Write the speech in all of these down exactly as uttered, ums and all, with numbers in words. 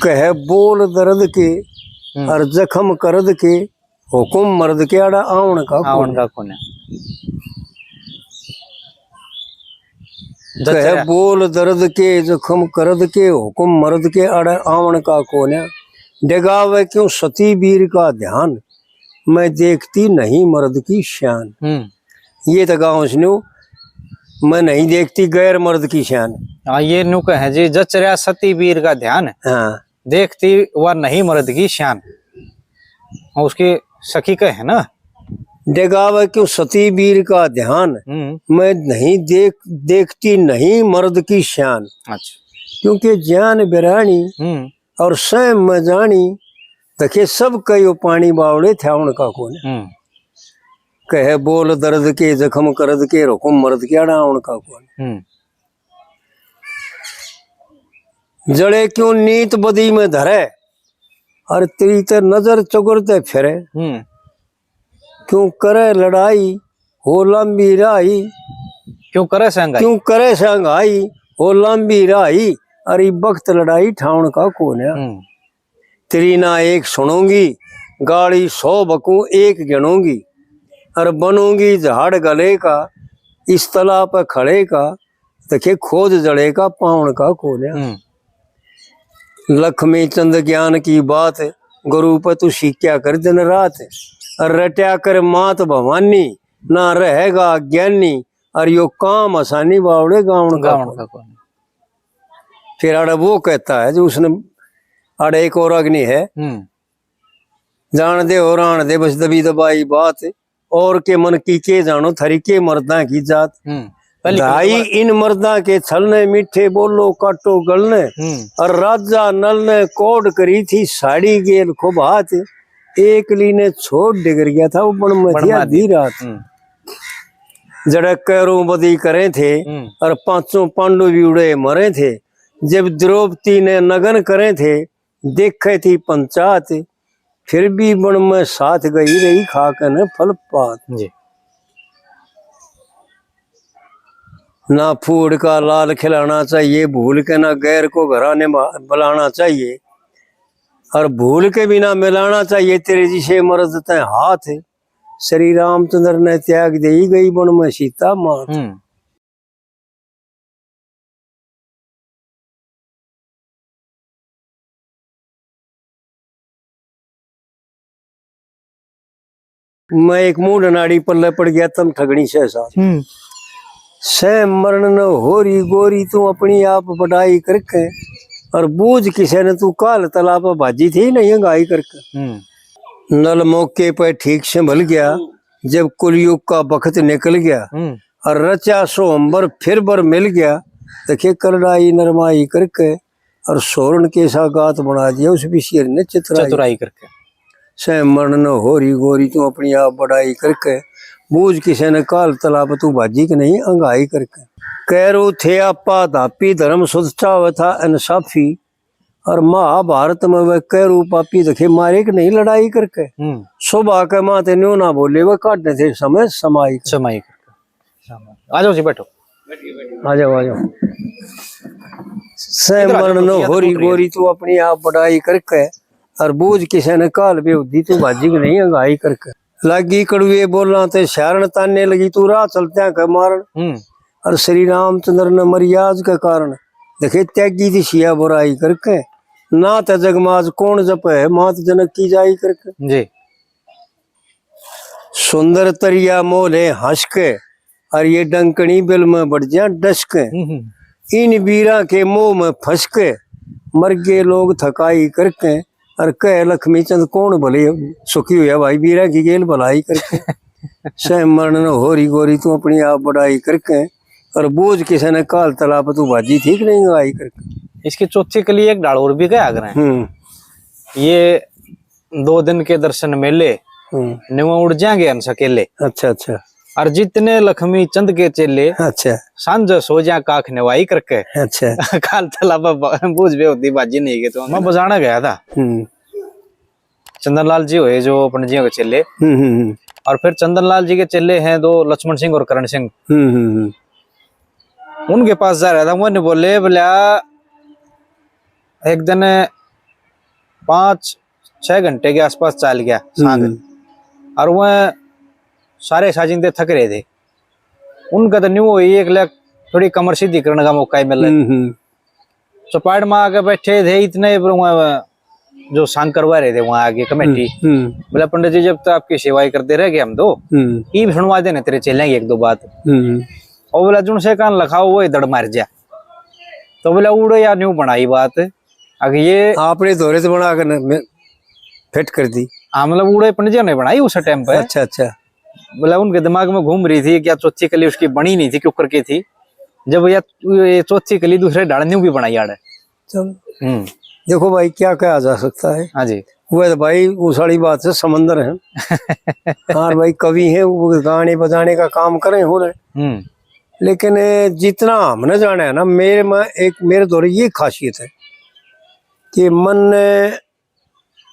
कहे बोल दर्द के हम्म। और जख्म करद के, हुक्म मर्द के आड़ा आवन का आवन कोन्या। का कोन्या। कहे जचरा। बोल दर्द के, जख्म करद के, हुक्म मर्द के आड़े आवन का कोन्या। डगावे क्यों सती वीर का ध्यान, मैं देखती नहीं मर्द की शान। हम्म। ये तो गाँव सुनो, मैं नहीं देखती गैर मर्द की शान। हाँ, ये न्यू कहे जी, जचरा सती वीर का ध्यान। हाँ। देखती वा नहीं मर्द की शान। और उसकी सखी कहे ना। डगावे क्यों सती वीर का ध्यान, हम्म। मैं नहीं देख, देखती नहीं मर्द की शान। अच्छा। क्योंकि ज्यान बिरानी हम्म। और सैम में जानी, देखे सब कयो पानी बावड़े थे उनका कोन्या। हम्म। कहे बोल दर्द के, जख्म करद के, हुक्म मर्द के आड़ा उनका कोन्या। हम्म। जड़े क्यों नीत बदी में धरे, और तेरी ते नजर चुगरते फिरे। हम्म। क्यों करे लड़ाई, हो लंबी राही। क्यों करे संघाई। क्यों करे संघाई, हो लंबी राही। अरे बख्त लड़ाई ठाउन का कोन्या। हम्म। तेरी ना एक सुनूंगी, गाली सौ बकूं एक गिनूंगी। और बनूंगी झाड़ गले का, इस तला पे खड़े का, देखे खोद जड़े का पावन का कोन्या। हम्म। लक्ष्मी चंद ज्ञान की बात, गुरु पे तू सीख्या कर दिन रात। और रट्या कर मात भवानी, ना रहेगा ज्ञानी। और यो काम आसानी बावड़े गावन का गावन कोन्या। का कोन्या। फिर आड़े वो कहता है जो उसने, आड़े एक और अग्नि है, हम्म। जान दे और आन दे बस दबी दबाई बात, और के मन की के जानो, थारी के मर्दां की जात। हम्म। पहली धाई कविता इन मर्दां के छलने, मीठे बोलो काटो गलने। हम्म। और राजा नल ने कोड करी थी साड़ी गेल खूब हाथ। एकली ने छोड़ डिगर गया था वो बन में बन थी में आधी थी। रात। हम्म। जड़े कैरों बदी करे थे हम्म। और पांचों पांडु भी उड़े मरे थे। जब द्रौपदी ने नगन करे थे, देखे थी पंचायत, फिर भी बन में साथ गई रही, खा के न फल पात। जी। ना फूड का लाल खिलाना चाहिए, भूल के ना गैर को घराने मा-, बुलाना चाहिए, और भूल के भी ना मिलाना चाहिए तेरे जिसे मर्द तय हाथ। श्री रामचंद्र ने त्याग दे गई बन में सीता मात। हम्म। मैं एक मूड नाड़ी पल्ले पड़ गया, तम ठगनी से साथ। हम्म। सै मरण न होरी गोरी, तू अपनी आप बड़ाई करके, और बूझ किसे ने तू काल तला पे भाजी थी नहीं गाई करके। हम्म। नल मौके पे ठीक संभल गया, जब कुलयुग का बखत निकल गया, हम्म। और रचा सो अंबर फिर बर मिल गया, देखे करड़ाई नरमाई करके, और सोरन के सा गात बना दिया उस बिशियर ने चतुराई। चतुराई करके। सै मरण न होरी गोरी, तू अपनी आप बड़ाई करके, बूझ किसे ने काल तला पे तू भाजी के नहीं अंगाई करके। कैरू थे आपा धापी, धर्म सुध चावे था इंसाफी, और महाभारत में वह कैरू पापी देखे मारे कि नहीं लड़ाई करके। हम्म। शोभा के माते न्यो ना बोले, वह काटने थे समय समाई करके। समाई करके। आ जाओ जी, बैठो। आ जाओ, आ जाओ। सै इधर आ जाओ, मरण नो इधर होरी उधर गोरी, तू अपनी आप बड़ाई करके, और बूझ किसे ने काल बेहुदी, तू भाजी को नहीं अंगाई करके। लागी कड़ुए बोलां ते स्यारण, ताने लगी तू राह चलत्या के मारण। हम्म। और श्री रामचंद्र ने मर्याद के कारण देखे त्यागी थी सिया बुराई करके। ना ते जगमाज कौन जपे है, मात जनक की जाई करके। जी। सुंदर तरिया मोल है हंस के, और ये डंकनी बिल में बढ़ जा डस के। हम्म, हम्म। इन बीरा के मोह में फंस के, मर गए लोग थकाई करके, और कह लक्ष्मी चंद कौन भले सुखी हुआ भाई बीरा की गेल भलाई करके। सै मरण न होरी गोरी, तू अपनी आप बड़ाई करके, और बोझ किसे ने काल तला पे तू भाजी ठीक नहीं आई करके। इसकी चौथी कली एक ढाल और भी गया करें। हम्म। ये दो दिन के दर्शन मेले, हम्म। निवा उड़ जाएंगे हंस अकेले। अच्छा, अच्छा। और जितने लक्ष्मी चंद के चेले, अच्छा। सांझ सो जा काख नवाई करके। अच्छा। काल तला पे ब-, बूझ बे होती बाजी नहीं गए तो। मैं बजाना गया था। हम्म। चंदन लाल जी हुए जो पंडित जी के चेले। हम्म, हम्म, हम्म। और फिर चंदन लाल जी के चेले हैं दो, लक्ष्मण सिंह और करण सिंह। हम्म, हम्म, हम्म। उनके पास जा रहा था, वो नहीं बोले, बोला, एक दिन पाँच छह घंटे के आसपास चाल गया सांग। हम्म। और वह सारे साजिंदे थक रहे थे। उनका तो न्यू हुई एक लाख थोड़ी कमर सीधी करने का मौका ही मिला। हम्म, हम्म। चौपाट में आके बैठे थे इतने, पर वहाँ जो सांग करवा रहे थे वहाँ आगे कमेटी, हम्म, हम्म। बोला, "पंडित जी, जब तो आपकी सेवा ही करते रह गए हम तो, हम्म। ईब सुनवा देने तेरे चेले की एक दो बात।" हम्म। और बोला, "जुन से कान लखाओ, वो ही दड़ मार जा।" तो बोला, "उड़ो यार, न्यू बनाई बात, अगर ये आपने धोरे से बना कर न-, में-, फिट कर दी।" हाँ, मतलब, उड़ो पंडित जी ने बनाई उस टाइम पे। अच्छा, अच्छा। बोला, उनके दिमाग में घूम रही थी, क्या चौथी कली उसकी बनी नहीं थी, क्यों करके थी, जब या, ये चौथी कली दूसरे ढाल न्यू भी बनाई आड़े। चल। हम्म। देखो भाई, क्या कहा जा सकता है? हाँ जी। वह तो भाई उस वाली बात से समंदर है। हाँ भाई, कवि हैं, वो गाने बजाने का काम करें हो रहे। हम्म। लेकिन जितना हमने जाना है ना, मेरे में एक, मेरे धोरे ये खासियत है कि मन ने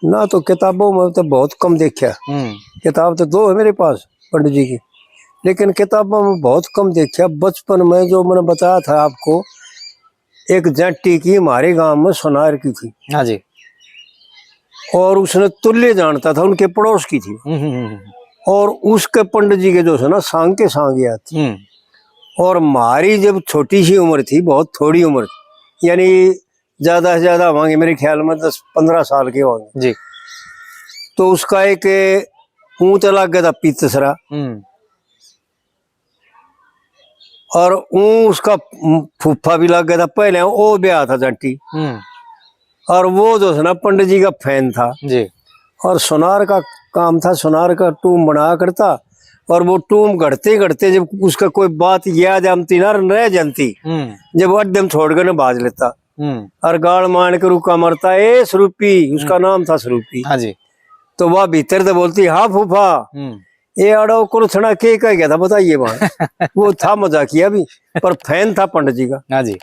ना तो किताबों में तो बहुत कम देखा। हम्म। किताब तो दो है मेरे पास पंडित जी की, लेकिन किताबों में बहुत कम देखा। बचपन में जो मैंने बताया था आपको, एक जाटी की हमारे गांव में सोनार की थी। हाँ जी। और उसने तुल्य जानता था, उनके पड़ोस की थी। हम्म, हम्म, हम्म। और उसके पंडित जी के जो है ना, सांग के सांग याद थी। हम्म। और हमारी जब छोटी सी उम्र थी, बहुत थोड़ी उम्र थी, यानी ज्यादा से ज्यादा होंगे मेरे ख्याल में दस पन्द्रह साल के होंगे। जी। तो उसका एक ऊंट लग गया था पीतसरा। हम्म। और ऊं उसका फूफा भी लग गया था, पहले वो ब्याह था जाटी। हम्म। और वो जो है ना, पंडित जी का फैन था। जी। और सोनार का काम था, सोनार का टूम बनाया करता। और वो टूम घड़ते घड़ते जब उसका कोई बात याद आमती ना, रह जाती, हम्म। जब अड्डम छोड़ कर ना बाज लेता। हम्म। और गाल मान के रुका मरता, "ए स्वरूपी", उसका हम्म। नाम था स्वरूपी। हाँ जी। तो वह भीतर से बोलती, "हाँ फूफा।" हम्म। "ए आड़ो कुलथना के कह गया था, बताइए वहां।" वो था मजाकिया भी, पर फैन था पंडित जी का। हाँ जी।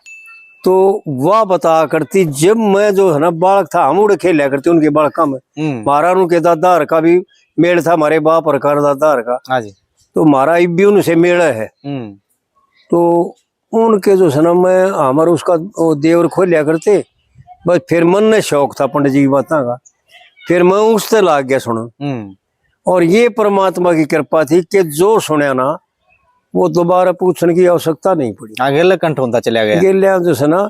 तो वह बता करती, जब मैं जो है ना बालक था, हम उड़े खेला करते उनके बालका में। हम्म। म्हारा उनके दादा हर का भी मेल था, हमारे बाप हर का, दादा हर का। हाँ जी। तो म्हारा इब भी उनसे मेल है। हम्म। तो उनके जो सनम में हमारे उसका वो देवर खोलिया करते, बस फिर मन ने शौक था पंडित जी की बातों का, फिर मैं उससे लाग गया सुनन। हम्म। और ये परमात्मा की कृपा थी कि जो सुनया ना, वो दोबारा पूछने की आवश्यकता नहीं पड़ी। हाँ, गेले कंठ होता चला गया। गेले जो है ना,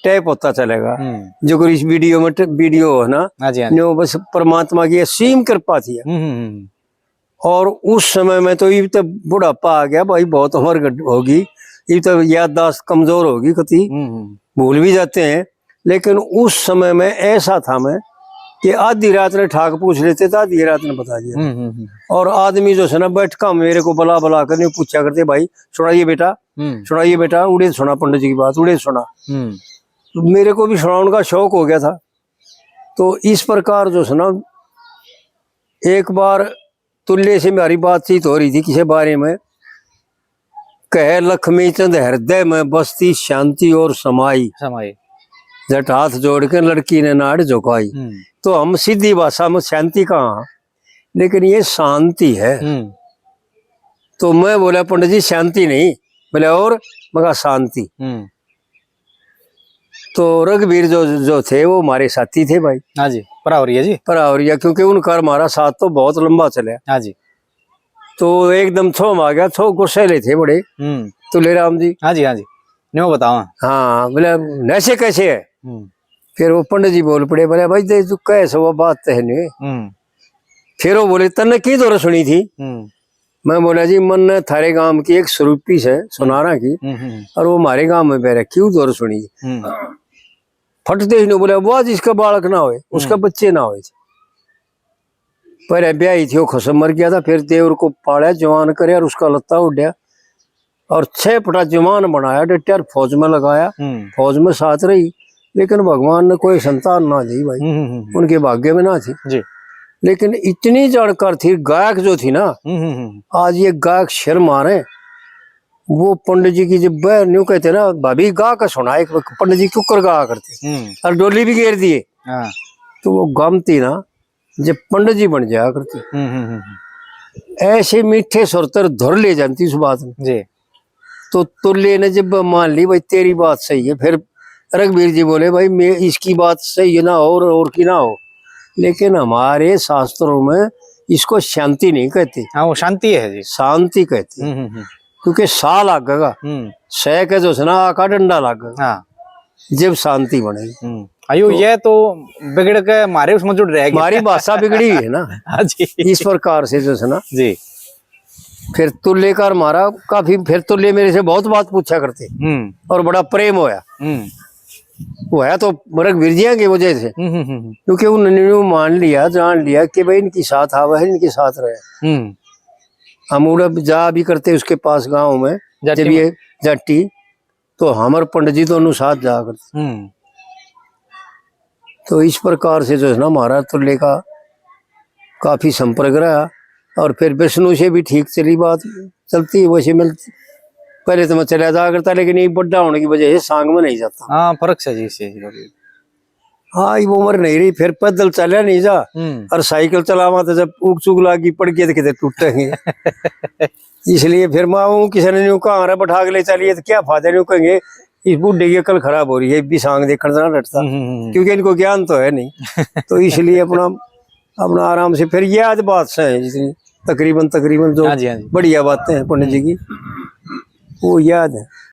टैप होता चलेगा। हम्म। जो कोई इस वीडियो में ट-, वीडियो है ना, हाँ जी, हाँ जी। जो बस परमात्मा की असीम कृपा थी। हम्म, हम्म, हम्म। और उस समय में तो इब तो बुढ़ापा आ गया भाई, बहुत उम्र घट-, होगी, इब तो याददाश्त कमजोर होगी कति, हम्म, हम्म। भूल भी जाते हैं। लेकिन उस समय में ऐसा था मैं कि आधी रात ने ठाक पूछ लेते थे, आधी रात ने बता दिया। हम्म, हम्म, हम्म। और आदमी जो है ना बैठका मेरे को बुला बुला कर न्यू पूछा करते, "भाई सुनाइए बेटा, हम्म। सुनाइए बेटा, उड़े सुना पंडित जी की बात, उड़े सुना।" हम्म। तो मेरे को भी सुनाने का शौक हो गया था। तो इस प्रकार जो है ना, एक बार तुल्य से म्हारी बातचीत हो रही थी किसी बारे में, कहे लक्ष्मी चंद हृदय में बसती शांति और समाई। समाई। झट हाथ जोड़ के लड़की ने नाड़ झुकाई। हम्म। तो हम सीधी भाषा में शांति कहा, लेकिन ये शांति है। हम्म। तो मैं बोला, "पंडित जी, शांति नहीं।" बोले, "और?" मैं कहा, "शांति।" हम्म। तो रघुवीर जो, जो थे, वो हमारे साथी थे भाई। हाँ जी, परावरिया जी। परावरिया, क्योंकि उनका हमारा साथ तो बहुत लंबा चला। हाँ जी। तो एकदम थोम आ गया, थो गुस्सैले थे बड़े। हम्म। तुलेराम जी। हाँ जी, हाँ जी। न्यू बताओ। हाँ, बोले, "ऐसे कैसे है?" हम्म। फिर वो पंडित जी बोल पड़े, बोले, "भाई, देख, तू कह सो, वो बात तो है नहीं।" हम्म। फिर वो बोले, "तन्ने की दौर सुनी थी?" हम्म। मैं बोला, "जी, मन ने थारे गांव की एक स्वरूपी से, सोनारा की, हम्म, हम्म। और वो हमारे गांव में बैठ रखी, वो दौर सुनी।" हम्म। फट दे ही नहीं बोला, "वो जिसका बालक ना होए, उसका हम्म। बच्चे ना होए।" पर ब्याही थी, वो खसम मर गया था, फिर देवर को पाला, जवान करे और उसका लत्ता उड्या और छह फटा जवान बनाया, डटिया और फौज में लगाया। हम्म। फौज में साथ रही, लेकिन भगवान ने कोई संतान ना दी भाई। हम्म, हम्म, हम्म। उनके भाग्य में ना थी। जी। लेकिन इतनी जानकार थी, गायक जो थी ना, हम्म, हम्म, हम्म। आज ये गायक शर्म आ रहे हैं। वो पंडित जी की जब बह न्यू कहते ना, "भाभी गा के सुना एक," पंडित जी क्यों कर गा करते। हम्म। और डोली भी घेर दिए। हाँ। तो वो गामती ना, जब पंडित जी बन जाया करती। हम्म, हम्म, हम्म, हम्म। ऐसे मीठे सुर तर धुर ले जाती उस बात में। जी। तो तुल्य ने जब मान ली, "भाई, तेरी बात सही है," फिर रघुवीर जी बोले, "भाई, मैं इसकी बात सही है ना, और, और की ना हो।" लेकिन हमारे शास्त्रों में इसको शांति नहीं कहते। हाँ, वो शांति है जी। शांति कहते हैं। हम्म हम्म हम्म। क्योंकि सा लागेगा, हम्म सै के जो है ना, आका डंडा लागेगा, हाँ। जब शांति बनेगी। हम्म। अयो, ये तो बिगड़ के हमारे उसमें जुड़ रहेगी। हमारी भाषा बिगड़ी हुई है ना हाँ जी। इस प्रकार से, जो है ना। जी। फिर तुल्य का हमारा काफी, फिर तुल्य मेरे से बहुत बात पूछा करते हम्म और बड़ा प्रेम होया। हम्म वो है तो रघुवीर जी की वजह से, हम्म हम्म हम्म क्योंकि उन्होंने यूं मान लिया, जान लिया कि भाई इनके साथ आवे है, इनके साथ रहे। हम्म। हम उड़े जा भी करते उसके पास गांव में, जाटी जब में। ये जाटी, तो हम और पंडित जी दोनों साथ जा करते। हम्म तो इस प्रकार से जो है ना, हमारा तुल्य का काफी संपर्क रहा। और फिर विष्णु से भी ठीक चली बात, चलती वैसे मिलती। पहले तो मैं चला जाया करता, लेकिन ये बड्डा होने की वजह से सांग में नहीं जाता। हाँ, फर्क से जी से। हाँ, ये उम्र नहीं रही, फिर पैदल चला नहीं जा। हम्म और साइकिल चलावा तो जब उग चुग लागी पड़ गए तो किधर टूटेंगे। इसलिए फिर मैं वो किसी ने न्यू कहा, "अरे बैठा के ले चलिए," तो क्या फायदा, न्यू कहेंगे, "इस बूढ़े की अकल खराब हो रही है, भी सांग देखण से ना डरता।" हम्म, हम्म, हम्म। क्योंकि इनको ज्ञान तो है नहीं। तो इसलिए अपना, अपना आराम से फिर याद बात से है जितनी तकरीबन, तकरीबन जो हाँ जी, हाँ जी। बढ़िया बातें हैं पंडित जी की, वो याद है।